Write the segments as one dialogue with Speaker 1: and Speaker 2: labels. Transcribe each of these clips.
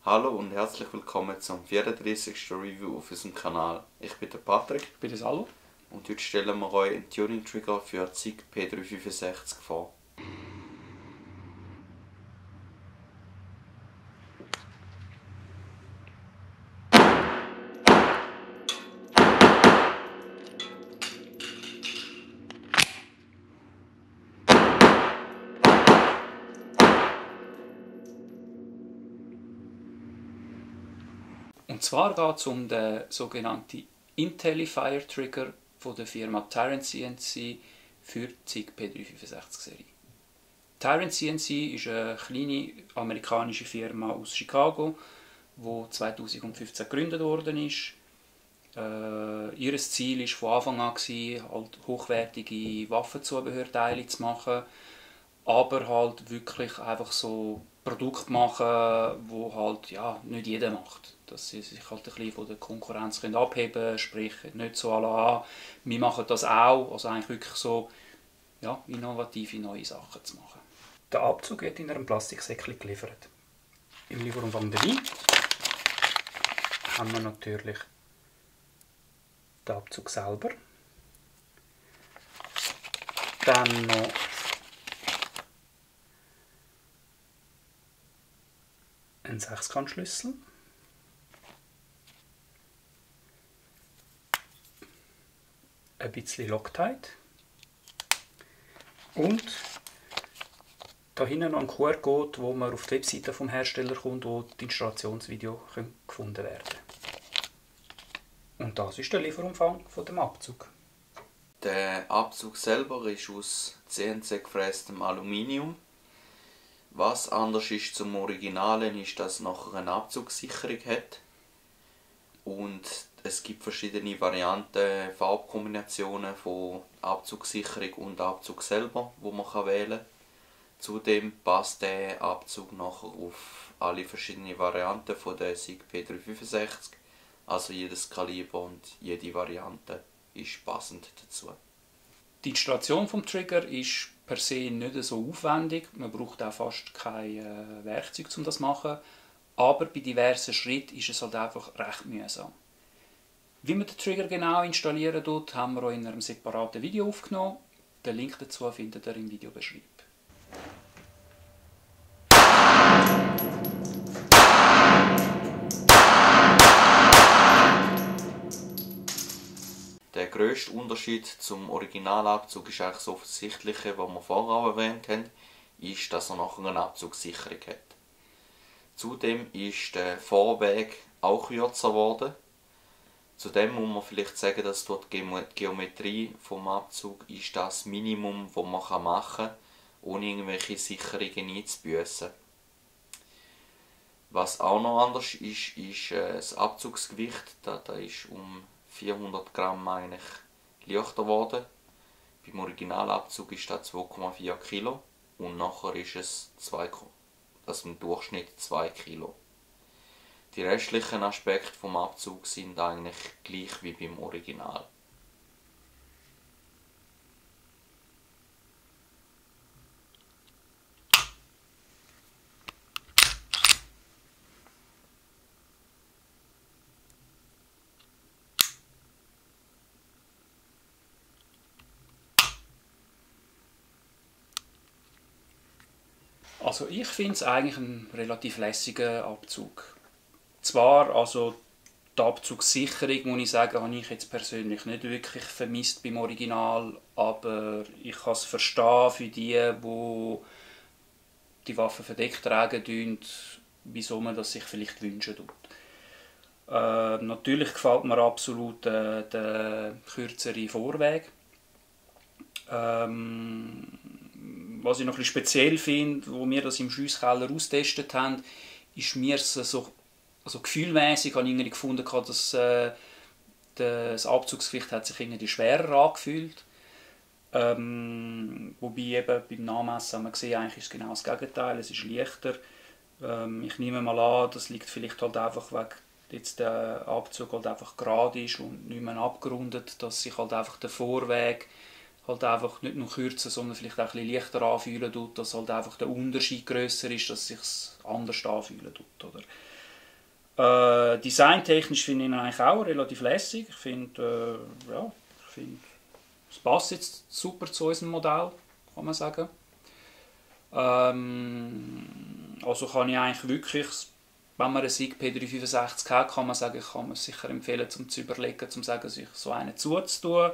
Speaker 1: Hallo und herzlich willkommen zum 34. Review auf unserem Kanal. Ich bin der Patrick.
Speaker 2: Ich bin der Salo.
Speaker 1: Und heute stellen wir euch einen Tuning-Trigger für die ZIG P365 vor.
Speaker 2: Und zwar geht es um den sogenannten Intellifier Trigger von der Firma Tyrant CNC für die ZIG P365 Serie. Tyrant CNC ist eine kleine amerikanische Firma aus Chicago, die 2015 gegründet worden ist. Ihr Ziel war von Anfang an, halt hochwertige Waffenzubehörteile zu machen, aber halt wirklich einfach so Produkte machen, die halt, ja, nicht jeder macht. Dass sie sich halt ein bisschen von der Konkurrenz abheben können, sprich nicht so à la, wir machen das auch, also eigentlich wirklich so, ja, innovative neue Sachen zu machen. Der Abzug wird in einem Plastiksäckchen geliefert. Im Lieferumfang 3 haben wir natürlich den Abzug selber, dann noch einen Sechskantschlüssel, ein bisschen Loctite und da hinten noch ein QR-Code, wo man auf die Webseite vom Hersteller kommt, wo die Installationsvideo gefunden werden können. Und das ist der Lieferumfang von dem Abzug.
Speaker 1: Der Abzug selber ist aus CNC gefrästem Aluminium. Was anders ist zum Originalen, ist, dass es nachher eine Abzugssicherung hat. Und es gibt verschiedene Varianten, Farbkombinationen von Abzugssicherung und Abzug selber, wo man wählen kann. Zudem passt der Abzug nachher auf alle verschiedenen Varianten von der ZIG P365. Also jedes Kaliber und jede Variante ist passend dazu.
Speaker 2: Die Installation des Trigger ist per se nicht so aufwendig. Man braucht auch fast kein Werkzeug, um das zu machen. Aber bei diversen Schritten ist es halt einfach recht mühsam. Wie man den Trigger genau installieren tut, haben wir auch in einem separaten Video aufgenommen. Den Link dazu findet ihr im Videobeschreibung.
Speaker 1: Der grösste Unterschied zum Originalabzug ist eigentlich das Offensichtliche, was wir vorher auch erwähnt haben, ist, dass er nachher eine Abzugssicherung hat. Zudem ist der Vorweg auch kürzer geworden. Zudem muss man vielleicht sagen, dass dort die Geometrie vom Abzug ist das Minimum, das man machen kann, ohne irgendwelche Sicherungen einzubüssen. Was auch noch anders ist, ist das Abzugsgewicht. Da ist um 400 Gramm eigentlich leichter geworden. Beim Originalabzug ist das 2,4 Kilo und nachher ist es im Durchschnitt 2 Kilo. Die restlichen Aspekte vom Abzug sind eigentlich gleich wie beim Original.
Speaker 2: Also ich finde es eigentlich ein relativ lässiger Abzug. Zwar, also die Abzugssicherung, muss ich sagen, habe ich jetzt persönlich nicht wirklich vermisst beim Original, aber ich kann es verstehen für die die Waffe verdeckt tragen, wieso man das sich vielleicht wünschen tut. Natürlich gefällt mir absolut der kürzere Vorweg. Was ich noch ein bisschen speziell finde, wo wir das im Schiesskeller austestet haben, ist mir so, also gefühlmäßig habe ich irgendwie gefunden, dass das Abzugsgewicht hat sich irgendwie schwerer angefühlt. Wobei eben beim Nachmessen haben wir gesehen, eigentlich ist es genau das Gegenteil, es ist leichter. Ich nehme mal an, das liegt vielleicht halt einfach wegen jetzt der Abzug halt einfach gerade ist und nicht mehr abgerundet, dass sich halt einfach der Vorweg halt einfach nicht nur kürzer, sondern vielleicht auch ein bisschen leichter anfühlen tut, dass halt einfach der Unterschied grösser ist, dass es sich anders anfühlen tut, oder? Designtechnisch finde ich ihn eigentlich auch relativ lässig. Ich finde, es passt jetzt super zu unserem Modell, kann man sagen. Also kann ich eigentlich wirklich, wenn man einen SIG P365 hat, kann man sagen, ich kann man es sicher empfehlen, um zu überlegen, um sagen, sich so einen zuzutun.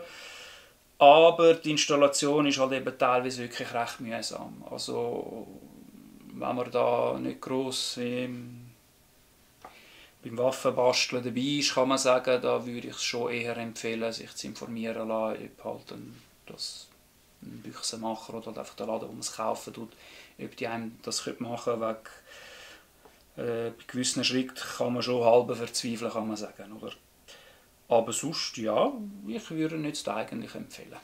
Speaker 2: Aber die Installation ist halt eben teilweise wirklich recht mühsam. Also wenn man da nicht gross beim Waffenbasteln dabei ist, kann man sagen, da würde ich es schon eher empfehlen, sich zu informieren lassen, ob halt ein Büchsenmacher oder halt einfach der Laden, wo man es kaufen tut, ob die einem das machen können. Bei gewissen Schritten kann man schon halb verzweifeln, kann man sagen, oder? Aber sonst, ja, ich würde ihn jetzt eigentlich empfehlen.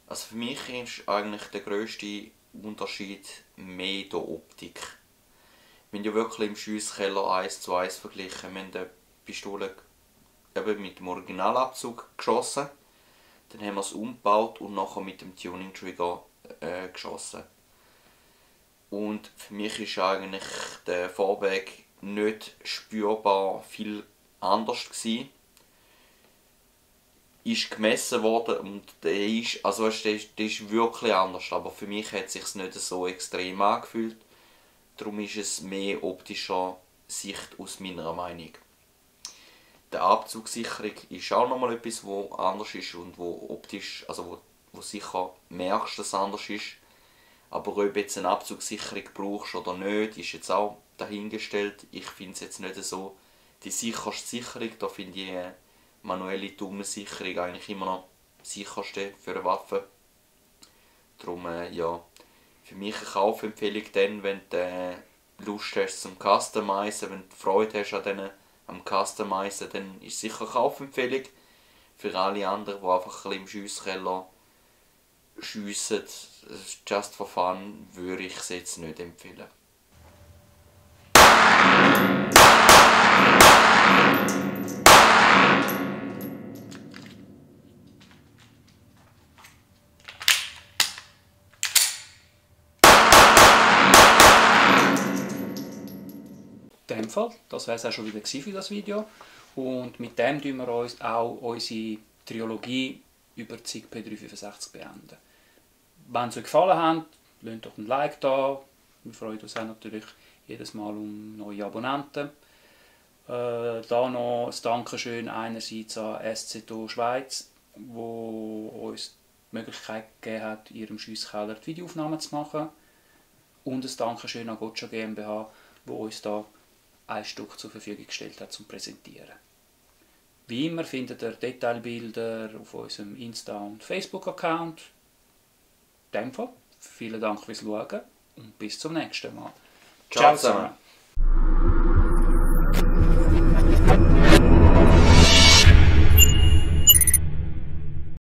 Speaker 1: Also für mich ist eigentlich der grösste Unterschied mehr die Optik. Wir haben ja wirklich im Schiesskeller 1:1 verglichen. Wir haben die Pistole eben mit dem Originalabzug geschossen. Dann haben wir es umgebaut und nachher mit dem Tuning Trigger geschossen. Und für mich ist eigentlich der Fahrweg nicht spürbar viel anders gewesen. Ist gemessen worden und der ist wirklich anders, aber für mich hat es sich nicht so extrem angefühlt. Darum ist es mehr optischer Sicht aus meiner Meinung. Die Abzugssicherung ist auch nochmal etwas, wo anders ist und wo optisch, also wo sicher merkst, dass es anders ist. Aber ob du jetzt eine Abzugssicherung brauchst oder nicht, ist jetzt auch dahingestellt. Ich finde es jetzt nicht so die sicherste Sicherung, da finde ich manuelle Daumensicherung eigentlich immer noch das sicherste für eine Waffe. Darum, ja, für mich eine Kaufempfehlung dann, wenn du Lust hast zum Customizen, wenn du Freude hast am Customizen, dann ist es sicher eine Kaufempfehlung. Für alle anderen, die einfach ein bisschen im Schiesskeller schiessen, just for fun, würde ich es jetzt nicht empfehlen.
Speaker 2: In dem Fall, das wäre es auch schon wieder für das Video. Und mit dem beenden wir uns auch unsere Trilogie über die SIG P365 beenden. Wenn es euch gefallen hat, lasst doch ein Like da. Wir freuen uns auch natürlich jedes Mal um neue Abonnenten. Da noch ein Dankeschön einerseits an SZO Schweiz, wo uns die Möglichkeit gegeben hat, in ihrem Schiesskeller die Videoaufnahmen zu machen. Und ein Dankeschön an Gotcha GmbH, wo uns da ein Stück zur Verfügung gestellt hat zum Präsentieren. Wie immer findet ihr Detailbilder auf unserem Insta- und Facebook-Account. In dem Fall, vielen Dank fürs Schauen und bis zum nächsten Mal.
Speaker 1: Ciao zusammen.